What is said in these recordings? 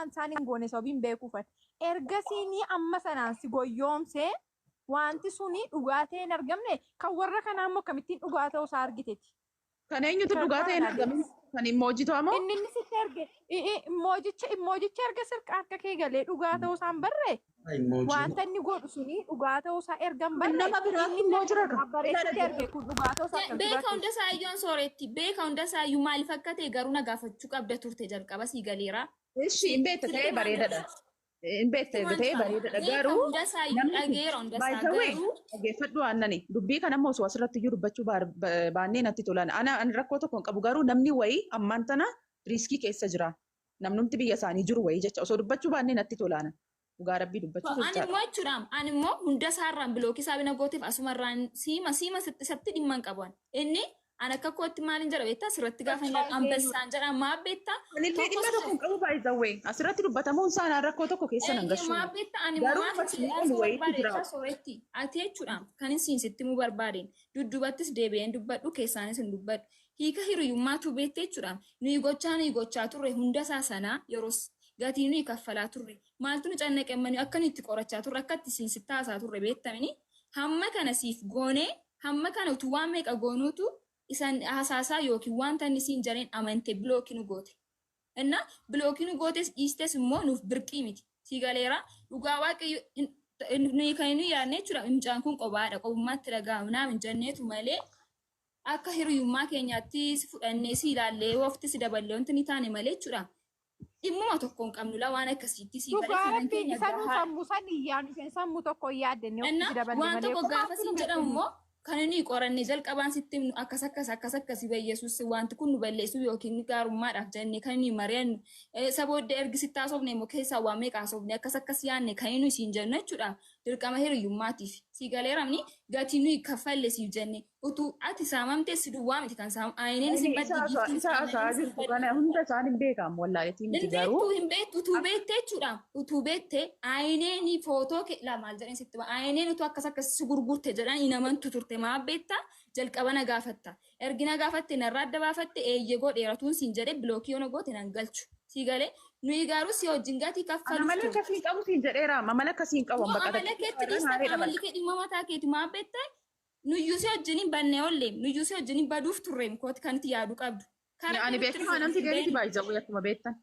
waan isaan hin goone sababiin beekuufan. Ergasiin amma sanaan si goyyoomsee wanti suni dhugaa ta'e hin argamne, kan warra kanaa immoo akkamittiin dhugaa ta'uu isaa argiteeti? Kan eenyutu dhugaa ta'e hin argamin? Kan emoji to'amoo? Inni sitti erge emojicha erga sirka harka kee galee dhugaa ta'uu isaan barree, wanta inni godhu suni dhugaa ta'uu isaa erga hin barree, Nama biraatti inni immoo jira ka. bareechitti erge kun dhugaa ta'uu isaa akkamitti Beeka barteessa? hunda isaa iyyoon sooretti. Beeka hunda isaa iyyuu maaliif akka ta'e garuu na gaafachuu qabda turte jalqaba sii galeera. Ishi hin beekta ta'ee bareedadha. Hin beekta ta'ee bareedadha. Beeka Garuu hunda isaa iyyuu namni kun dhageera hunda by isaa the way, garuu dhaggeeffadhu aannani. Dubbii kana immoo osoo asirratti iyyuu dubbachuu baannee natti tolan. Ana ani rakkoo tokko hin qabu, garuu namni wayii ammaan tana risk keessa jira. Namnumti biyya isaanii jiru wayii jecha osoo dubbachuu baannee natti tolaana. Dhugaa Rabbii dubbachuu Ani jechaadha. immoo jechuudha, ani immoo hunda isaarraan block isaa bina gooteef asumarraan siima isatti dhimma hin qabu. Inni ani akka kootti maaliin jedha beektaa? Asirratti gaafa inni ambessaan jedha maa beektaa? Anillee dhimma tokko hin qabu, by the way. Asirratti dubbatamuun isaa anaan rakkoo tokko keessa nan gashu. Maa beektaa? Ani immoo Garuu maaf fakkiin asuu kun wayiitu barbaade jira. jecha sooretti. Ati jechuudha kan isin sitti himuu barbaadeen duddubattis deebi'een dubbadhu, keessaanis hin dubbadhu. Hiika hiriyummaatu beekte jechuudha. Nuyi gochaa turre hunda isaa sanaa yeroos gatii nuyi kaffalaa turre. Maaltu nu cannaqe mani akka nuyi itti qorachaa turre, akka itti siin sitti haasaa turre beektamini. Hamma kana siif goonee, hamma kana utuu waan meeqa goonuutu isan haasaasaa yookiin wanta inni siin jareen amante block nu goote. Inna block nu gootes dhiistes immoo nuuf birqii miti. Si galeera? Dhugaa Waaqayyo nuyi kan nuyi yaadne jechuudha, mucaan kun qobaadha, qobummaatti dhaga'amu naam hin jenneetu malee akka hiriyummaa keenyaatti si fudhannee si ilaallee wafti si daballee wanti ni taane malee jechuudha. Dhimmuma tokko hin qabnu la waan akkasiitti si galee Dhugaa kanan Rabbii keenya isa nu gahaadha. sammuu san iyyaan isheen sammuu tokko hin yaaddenne Inna ofitti daballe waan malee tokko gaafa qofaatti siin nu jedhamu beeknu. immoo kan inni qoranne jalqabaan sitti himnu akkas akkas akkas akkasi bayyeessus wanti kun nu balleessu yookiin gaarummaadhaaf jennee kan inni mari'annu, isa booddee ergi sitti haasofne immoo keessaa waan meeqa haasofne, akkas akkas yaanne kan inni siin jennu jechuudha, dirqama hiriyyummaatiif. Si galeeramni gatii nuyi kaffalle siif jenne utuu ati saamamte si duwwaa miti kan saamu ayneen isin Inni baddi isa giiftiin isa haasa'aa aannaniin isin jirtu baddi. kana hunda isaan hin beekamu wallaaleetii miti Hin garuu. beektu, hin beektu. Utuu beekte jechuudha, utuu beekte ayneen footoo kee laa maal jedhan sitti ayneen utuu akkas akkas si gurgurte jedhan hin amantu turte. Maa beekta? Jalqaba na gaafatta, ergi na gaafatte narraa adda baafatte eeyyee godheeratuun siin jedhe block yoo na goote nan galchu. Si galee? Nuyi garuu si wajjin gatii Ana kaffaluuf mala turre. akkasii hin qabu siin jedheera. Amala akkasii hin qabu. No, Bakka amala keetti dhiista, amalli kee dhimma mataa keeti. Maa beekta? Nuyyuu si wajjin bannee oolle, nuyyuu si wajjin baduuf turre kooti kan itti yaaduu qabdu. Karaa Ani kee nutti beekamaa dhufe namti hin gariiti beeknu. baay'isawuu akkuma beektan.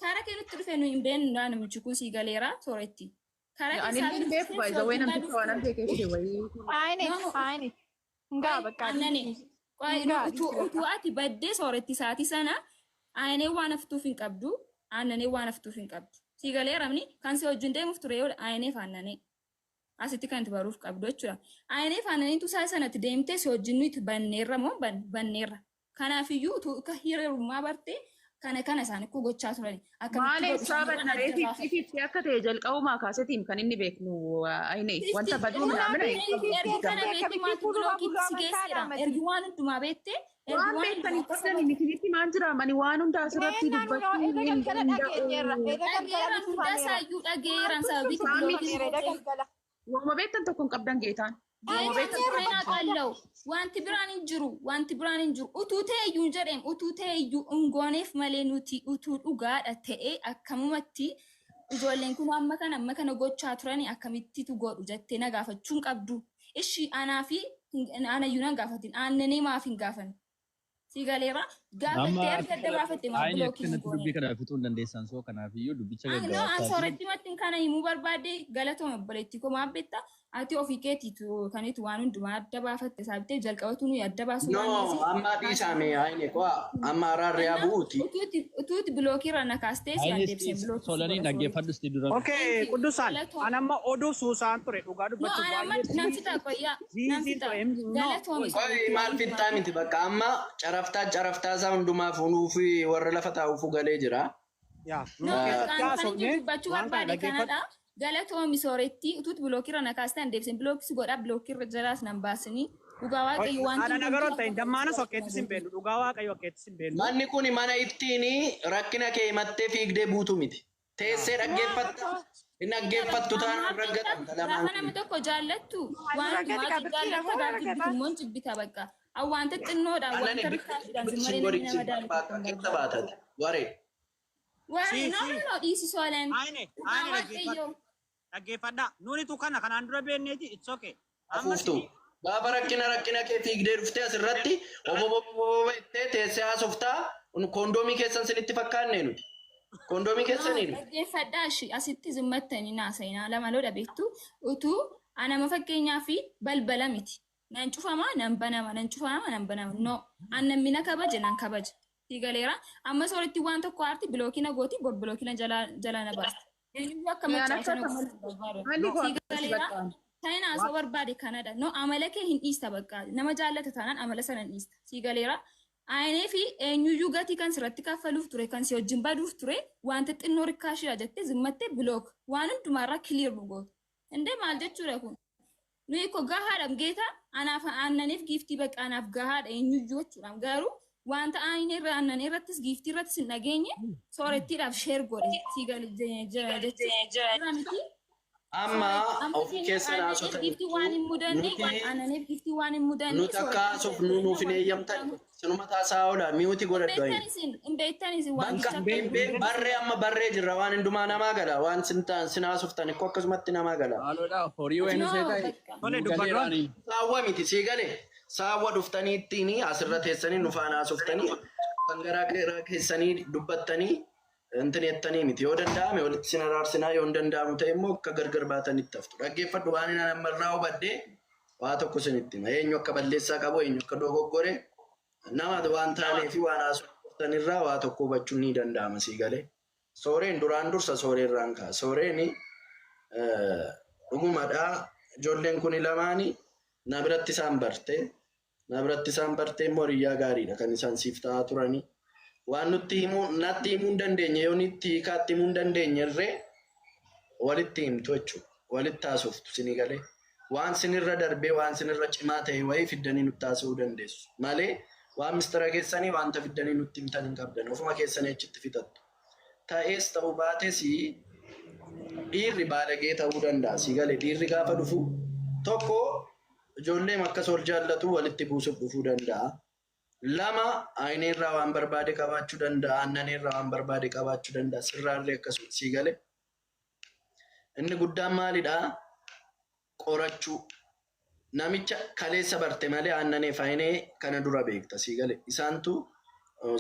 Karaa kee nutti dhufe nu hin beeknu naa namichi kun sii galeera sooretti. Karaa Ani keessaa illee hin beeku si baay'isawuu wajjin namticha baduuf waan turre. beekee ishee wayii. Faayine No, faayine. Ngaa bakka Annani Ngaa utuu ati baddee sooretti saatii sana aanee waan haftuuf hin qabdu, aannanee waan haftuuf hin qabdu. Sii galeeramni kan si wajjin deemuuf ture yoo aanee faannanee. Asitti kan itti baruuf qabdu jechuudha. Aanee faannaniitu isaa sanatti deemtee si wajjin nuti banneerra moo banneerra. Kanaafiyyuu utuu akka hiriirummaa bartee kana kana isaan ikkoo gochaa turani. Maal Akkamitti godhu eessaa isaan banna adda ree? baafatu. 50-50 akka ta'e jalqabumaa kaasetiin kan inni beeknu ayine wanta baduu naamina hin qabu. Ergi kana beekte maaltu blockitti si geesseera? Ergi waan hundumaa beekte, ergi Waan waan beektan hin hundumaa akka qabdan isinitti maan jira ani waan hunda asirratti Reennaan dubbachuu irra hin galgala dhageenyeerra. danda'u. Irra galgala Dhageeran nuti hunda himameera. isaayyuu dhageeran sababii Saamii block Irra gooteef. galgala. Waanuma beektan tokko hin qabdan geetaan. Waanuma Geetaan beektan sirreen haqallau. Wanti biraan hin jiru. Wanti biraan hin jiru. Utuu ta'e iyyuu hin jedheem. Utuu ta'e iyyuu hin gooneef malee nuti utuu dhugaadha ta'e akkamumatti ijoolleen kun amma kana gochaa turani akkamittitu godhu jettee na gaafachuu hin qabdu. Ishi anaa fi anayyuu nan gaafatin. Aannanii maaf hin gaafanne? Si galeera? Amma Gaafattee erga adda baafatte maaf Ayini block hin akkanatti goone? dubbii kana fixuu hin dandeessan soo kanaafiyyuu dubbicha No, an gaggabaabsaa sooretti mattiin kana himuu barbaade. Galatooma obboleettii koo. Maal beektaa? Ati ofii keetiitu kanitu waan hundumaa adda baafatte saabitee jalqabatu nuyi adda baasuu No, waan amma dhiisame ayine ko amma araarri haa bu'uuti. Utuuti block irra na kaastee si Ayini adeemseen block si solanii godha sooretti. dhaggeeffadhu isti dura. Okay, Thank you. Quddusaan. Galatooma. An amma oduu suusaan ture dhugaa No, dubbachuuf an amma baay'ee nan fixa qoyyaa. Nan busy fixa. ture. No, Galatoomi Qoy sooretti maal waan fixxaa hundumaa. miti, bakka amma caraftaa caraftaa isaa hundumaaf hunuufi warra lafa taa'uufu galee jira. Yaa, No, nu keessatti kan inni haasofne dubbachuu waan kana barbaade dhaggeeffadhu. kanadha. Galatoomi sooretti. Utuuti block irra na kaastee deebiseen block si godha, block irra jalaas nan baasanii. Dhugaa Waaqayyo wanti Ana hundumtuu nagaroon akka ta'in dammaanas akkeettis hin beennu, dhugaa Waaqayyo akkeettis hin beennu. Manni kun mana ittiin rakkina kee himattee fiigdee buutu miti. Teessee dhaggeeffatta. Hin dhaggeeffattu taanaan raggatamta lamaan Gaafa namni kun. tokko jaallattu waan Rakkate hundumaatu qabirtii jaallatta namoota gaafa rakkata. jibbitu immoo hin jibbita bakka. An wanta xinnoodha Aannan wanta rikkaadhaan sin malee namni godhi nama sin daalu tokko hin keessa barbaadu. baatate. Waree. Warri Si, no si. no no dhiisi soolan. Ayine, Dhugaa ayine waaqayyoo. dhaggeeffadha. Dhaggeeffadha. Nuunitu kana kanaan dura beekneeti it's okay. Amma Afuuftu. Gaafa rakkina rakkina kee fiigdee dhuftee asirratti obbo jettee teessee haasoftaa koondoomii keessan sinitti fakkaanne nuti. Koondoomii keessanii nuti. Dhaggeeffadhaa ishii asitti zimmattanii naasayinaa lama loodha beektu utuu anama fakkeenyaa fi balbala miti. Nan cufamaa nan banama nan cufamaa nan banama no annan mina kabaje nan kabaja. Sigaleera amma sooritti waan tokko aarti bilookina gooti bor bilookina jala na baasta. Eenyuyyuu akka Yaan machaa'u akka sana gochuu barbaadu. Haalli koo akkasii Sigaleera bakka. kan haasoo barbaade kanadha. No amala kee hin dhiista bakka nama jaallata taanaan amala sana hin dhiista. Sigaleera Ayinee fi eenyuyyuu gatii kan sirratti kaffaluuf ture kan si wajjin baduuf ture wanta xinnoo rikkaashidha jettee zimmattee block waan hundumaarraa clear nu gootu. Indee maal jechuudha kun? Nuyi ko gahaadha geeta anaaf aannaniif giiftii bakka anaaf gahaadha eenyuyyuu jechuudha. Garuu wanta ayinee irra aannan irrattis giiftii irrattis hin dhageenye soorettiidhaaf sheer godhe sii gali jechuudha miti. Amma Amma ofii keessan aannaniif giiftii waan hin mudanne nuti aannaniif giiftii waan hin mudanne nuti akka haasofnu nuuf hin eeyyamtan sinuma taasaa oola mi'uuti godhadhu ayi. Hin beektan isin Bakka wanticha barree amma barree jirra waan hundumaa namaa gala waan sin haasoftan ikkoo akkasumatti namaa gala. Haaloodha horii wayii No, see ta'e. bakka. Tole, dubbadhu. Saawwa miti sii gale saawwa dhuftanii ittiin asirra teessanii nu faana haasoftanii kan garaa garaa keessanii dubbattanii intin jettanii miti yoo danda'ame walitti sin araarsinaa yoo hin danda'amu ta'e immoo akka gargar baatanitti haftu. Dhaggeeffadhu waan inni ammarraa hubadhee waa tokko sinitti hima eenyu akka balleessaa qabu eenyu akka dogoggore nama waan taanee fi waan haasoftanirraa waa tokko hubachuun ni danda'ama sii galee. Sooreen duraan dursa sooreerraan ka'a. Sooreen dhugumadhaa ijoolleen kun lamaani na biratti isaan barte na biratti isaan barte immoo hiriyaa gaariidha kan isaan siif ta'aa turanii. Waan nutti himuu natti himuu hin dandeenye yoo nutti hiikaatti himuu hin dandeenye irree walitti himtu jechuudha. Walitti haasoftu sinii galee. Waan sinirra darbee waan sinirra cimaa ta'e wayii fiddanii nutti haasa'uu dandeessu. Malee waan mistira keessanii wanta fiddanii nutti himtan hin qabdan. Ofuma keessanii achitti fixattu. Ta'ees ta'uu baates dhiirri baalagee ta'uu danda'a. Sii galee dhiirri gaafa dhufu tokko ijoolleen akkas ol jaallatu walitti buusuuf dhufuu danda'a. Lama ayineerraa waan barbaade qabaachuu danda'a. Aannaneerraa waan barbaade qabaachuu danda'a. Sirraallee akkasuma sii galee. Inni guddaan maalidhaa? Qorachuu. Namicha kaleessa barte malee aannaneef ayinee kana dura beekta sii galee. Isaantu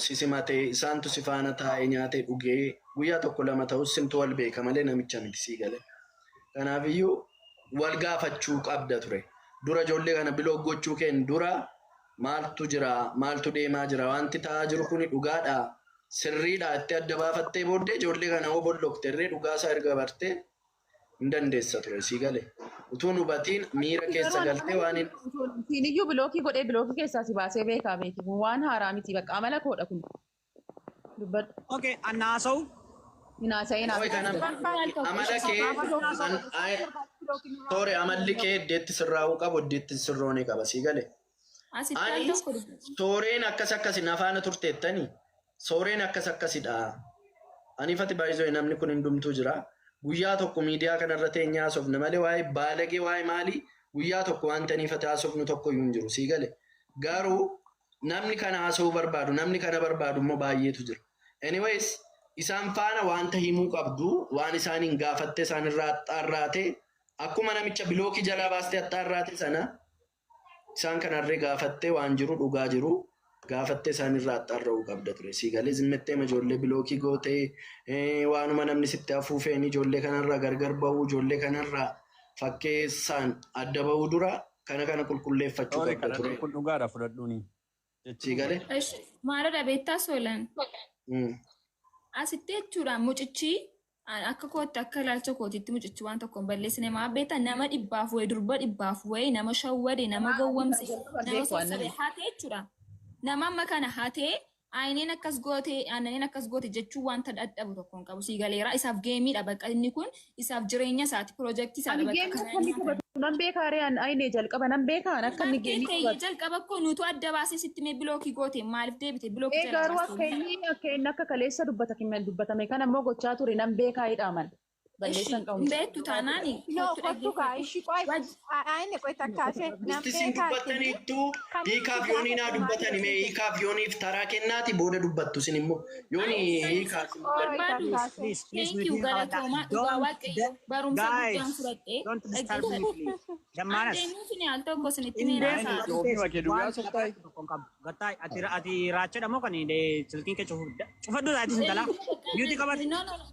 si simatee isaantu si faana taa'ee nyaatee dhugee guyyaa tokko lama ta'us simtu wal beeka malee namicha miti sii galee. Kanaafiyyuu wal gaafachuu qabda ture. Dura ijoollee kana block gochuu keen dura maaltu jira maaltu deemaa jira wanti ta'aa jiru kuni dhugaadha sirriidha itti adda baafattee booddee ijoollee kana hoo bollokte irree dhugaasaa erga bartee hin dandeessa ture sii galee. Utuu hin hubatiin miira keessa galtee waan hin Siin iyyuu block godhee block keessaa si baasee beekaa beeki. Kun waan haaraa miti bakka amala koodha kun. Dubbadhu. Okay, anna haasa'u. Hin haasa'in Oi, kana haasa'in. amala kee toore amalli kee iddeetti sirraa'uu qabu iddeetti sirroonee qaba sii galee. Asitti al Ani tokko dubbatu. sooreen akkas akkasi nafaana turteettani sooreen akkas akkasidha. Anifati baay'isoo namni kun hundumtuu jira. Guyyaa tokko miidiyaa kanarra teenyee haasofne malee waa'ee baalagee waa'ee maalii guyyaa tokko wanta anifate haasofnu tokko iyyuu hin jiru sii gale. Garuu namni kana haasa'uu barbaadu namni kana barbaadu immoo baay'eetu jira. Anyways isaan faana wanta himuu qabdu waan isaaniin gaafatte isaan irraa axxaarraate akkuma namicha block jalaa baastee axxaarraate sana isaan kanarree gaafattee waan jiru dhugaa jiru gaafattee isaan irraa axxaarra'uu qabda ture. Sii galee zimmettee ijoollee block gootee waanuma namni sitti afuufeen ijoollee kanarraa gargar bahuu ijoollee kanarraa fakkeessaan adda bahuu dura kana kana qulqulleeffachuu Toore qabda kana ture. kun dhugaadha fudhadhuuni. Sii galee? Ishi maalidha beektaa soolan? Asitti jechuudha mucichi akka kootti akka ilaalcha kootitti mucichi waan tokko hin balleessine maa beektaa nama dhibbaaf wayii durba dhibbaaf wayii nama shawwade nama gowwamse nama sossobe hatee jechuudha. Nama amma kana hatee Ayneen akkas goote aannaniin akkas goote jechuun wanta dadhabu tokko hin qabu. Sii galeera isaaf gameiidha bakka inni kun isaaf jireenya isaati piroojeektii isaadha Ani bakka game kana akka inni inni hatan. taphatu nan beekaa ree ayinee jalqaba nan beekaa akka inni game Bartee ta'e taphatu. jalqaba koo nutu adda baasee sitti mee block goote maaliif deebite block Ee jala garuu baastee. akka inni akka kaleessa dubbatame kana immoo gochaa ture nan beekaa hidhaaman. Balleessan qabu. Beektu taanaani. No, kottu gaa ishii qoy. Ayine qoy takka ishee Isti isin dubbattaniittu hiikaaf yoonii naa dubbatani mee hiikaaf yooniif taraa kennaati booda dubbattu isin immoo yoonii hiikaaf. Barbaadu. Please, please, Thank you galatoomaa dhugaa Waaqayyo barumsa guddaan fudhadhee Don't disturb me, please. Dammaanas. Andeenuu sini al tokko isinitti ni raasaa. Gattaay, ati raachadha moo kan silkiin kee cufadhu ati sintalaa. Mute qabadhu. No, no, no.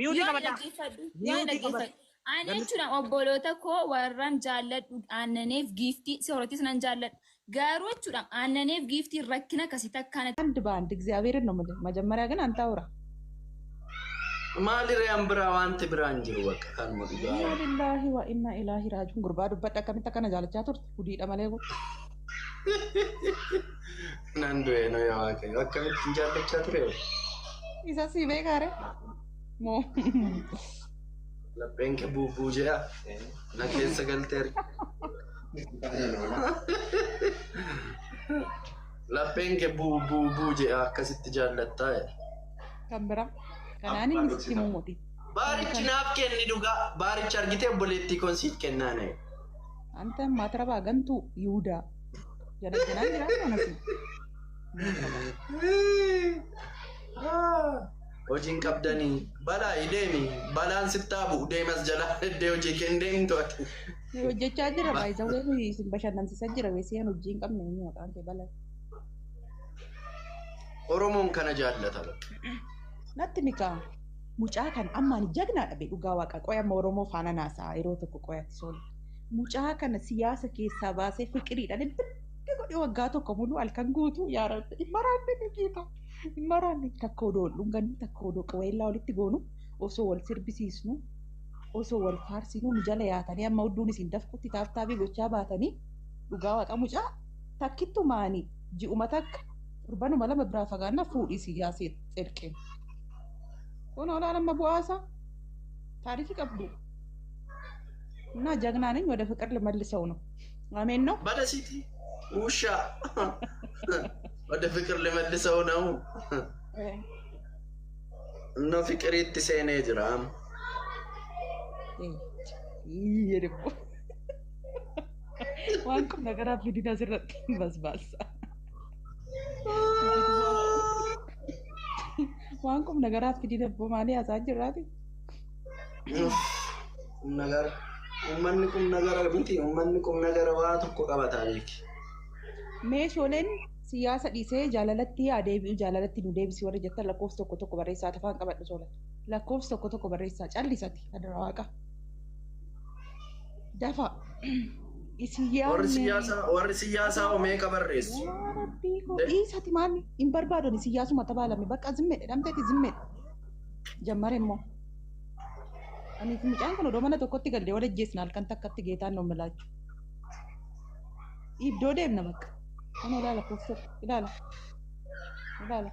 Mute Yoo qabadha. dhaggeeffadhu. Yoo dhaggeeffadhu. Ani jechuudha obboloota koo warran jaalladhu aannaneef giiftii sooratis nan jaalladha. Garuu jechuudha aannaneef giiftii rakkina akkasii takkaan አንድ በአንድ እግዚአብሔርን ነው የምልህ። መጀመሪያ ግን አንተ አውራ። Maalirree an biraa wanti biraan jiru bakka kanuma ኢና dhugaa. ሊላሂ ወኢና ኢላሂ ራጂዑን gurbaa dubbadha akkamitti akkana jaalachaa turte gudiidha malee kun. Nan du'e no yaa Waaqayyo akkamitti hin jaallachaa ture. Isa si beekaare moo Lapheen kee buubuu jedha. Na keessa galtee arge. Lapheen kee buubuu buu jedha akkasitti jaallattaa jedha. Kan biraa kanaan inni sitti himuu moti. Baarichi naaf kenni dhugaa. Baaricha argitee obboleettii koon siif kennaa na'e. አንተ ማትረባ ገንቱ ይሁዳ ጀነጀናን jira kanasi. Hojiin qabdanii balaa deemi balaan sittaa bu'u deemas jalaa iddoo hojii kee hin deemtu ati. Hojjechaa jira baay'isawwee isin bashannansiisaa jira weessee hojii hin qabne inni maqaan kee balaa. Oromoon kana jaallata bakka. Natti mikaa mucaa kan ammaan jagnaa dhabe dhugaa waaqa qoya amma Oromoo faana naasa'a yeroo tokko qoyatti soolu. Mucaa kana siyaasa keessaa baasee fiqiriidhaan itti godhee waggaa tokko muluu halkan guutuu yaa rabbi hin maraanne dhiiga hin maraanne takka odoo wal dhungannu takka odoo qaweellaa walitti goonu osoo wal sirbisiisnu osoo wal faarsinu nu jala yaatanii amma hudduun isin dafqutti taaptaabii gochaa baatanii dhugaa waaqa mucaa takkittumaanii ji'uma takka torbanuma lama biraa fagaannaa fuudhii siyaasee xerqeen. Kun olaan amma bu'aasa taarikii qabdu እና ጀግና ነኝ። ወደ ፍቅር ልመልሰው ነው። አሜን ነው። በለሲቲ ውሻ ወደ ፍቅር ልመልሰው ነው። እነ ፍቅር itti seenee jira. ይሄ ደግሞ waan kum ነገራት fidina asirratti basbaasa. Waan kum ነገራት fidina abbo maalii haasaa jirraati? Kum nagara uummanni kum nagara miti uummanni kum nagara waa tokko qabataa beeki. Meeshooleen siyaasa dhiisee jaalalatti yaa deebi'u jaalalatti nu deebisi warri jettan lakkoofsa tokko tokko barreessaa afaan qabadhu sola. Lakkoofsa tokko tokko barreessaa callisati adara waaqa. Dafa. Isin Warri yaadne. siyaasaa warri siyaasaa hoo meeqa barreessu? Yaa Rabbii koo dhiisati maal hin barbaadoni siyaasuma tabaalame bakka zimmedhe dhamteeti zimmedhe. Jammare immoo. Ani mucaan kun odoo mana tokkotti gallee wal ajjeesna halkan takkatti geetaan nu milaachu. Iddoo deemna bakka. Kun ilaala lakkoofsa ilaala. Ilaala.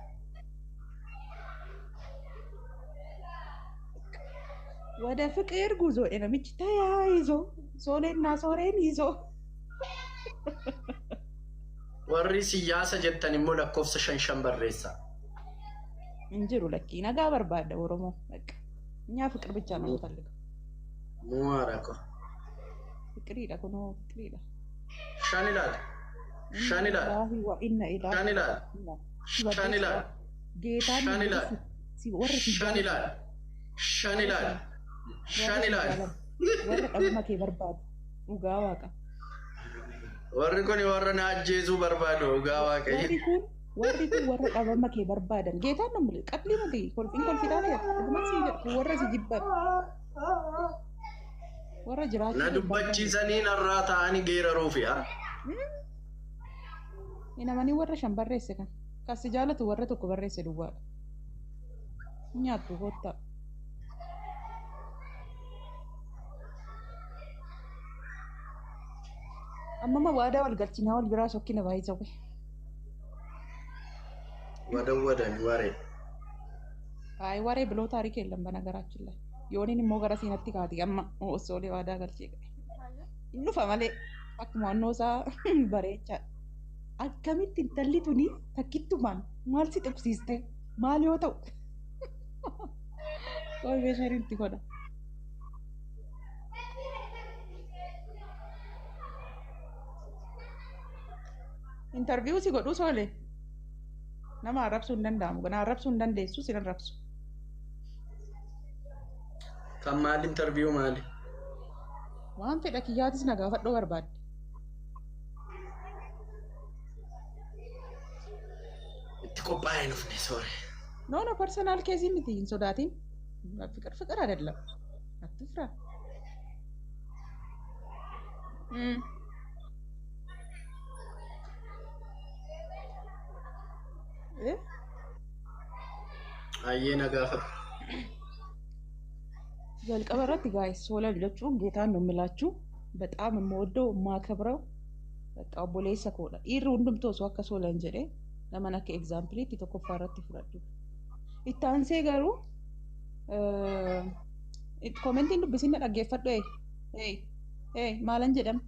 ወደ ፍቅር ጉዞ namichi ተያይዞ ሶሌና ሶሬን ይዞ Warri siyaasa jettan immoo lakkoofsa shan shan barreessaa. hin jiru lakkii nagaa barbaadda Oromoo በቃ እኛ ፍቅር ብቻ ነው የምንፈልገው። Muwaara ko. ፍቅሪidha kunoo ፍቅሪidha. Shan ilaali. Shan ilaali. Ilaahi wa inna ilaahi. Shan ilaali. Shan ilaali. Geetaan Shan ilaali. si warra si Shan ilaali. Shan ilaali. Shan ilaali. Warra dhabuma kee barbaadu dhugaa waaqa. Warri kun warra na ajjeesuu barbaadu dhugaa waaqayyo. Warri kun warra dhabama kee barbaadan geetaan namni qalbii miti kolfiin kolfitaa ta'e dhuguma si jedhu warra si jibban warra jiraachuu Na dubbachiisanii narraa taa'anii geeraruufi haa. Namani warra shan barreesse kan kasi jaalatu warra tokko barreesse duwwaadha. Nyaattu kottaa. Ammama waadaa wal galchinaa wal biraa sokkina baay'isa. Wadawwadani waree. አይ ወሬ ብሎ ታሪክ የለም። በነገራችን ላይ yooniin immoo gara siinatti kaati amma osoolee waadaa galchee qabe. Hin dhufa malee akkuma wannoo isaa bareechaa. Akkamitti intalli tuni takkittumaan maal si tuqsiiste maal yoo ta'u. Qoy meeshaan itti godha. Interview si godhuu soole. Nama arrabsuu hin danda'amu. Kana arrabsuu hin dandeessu sin arrabsu. Kan maal interview maali? Waan fedha kiyyaatis na gaafadhoo barbaadde. Itti qophaa'ee dhufne soore. No, no, personal case miti, hin sodaatin. ፍቅር ፍቅር አይደለም፣ አትፍራ። እ? Ayyee na gaafadhu. Jalqaba irratti guys, ሶለል jechuun ጌታን ነው የምላችሁ። በጣም የምወደው የማከብረው በቃ obboleessa koodha. Dhiirri hundumtuu osoo akka Soolan jedhee naman akka exampleiitti tokkoffaa irratti fudhadhu. Itti aansee garuu commentiin dubbisin na dhaggeeffadhu. Ee ee maalan jedhama?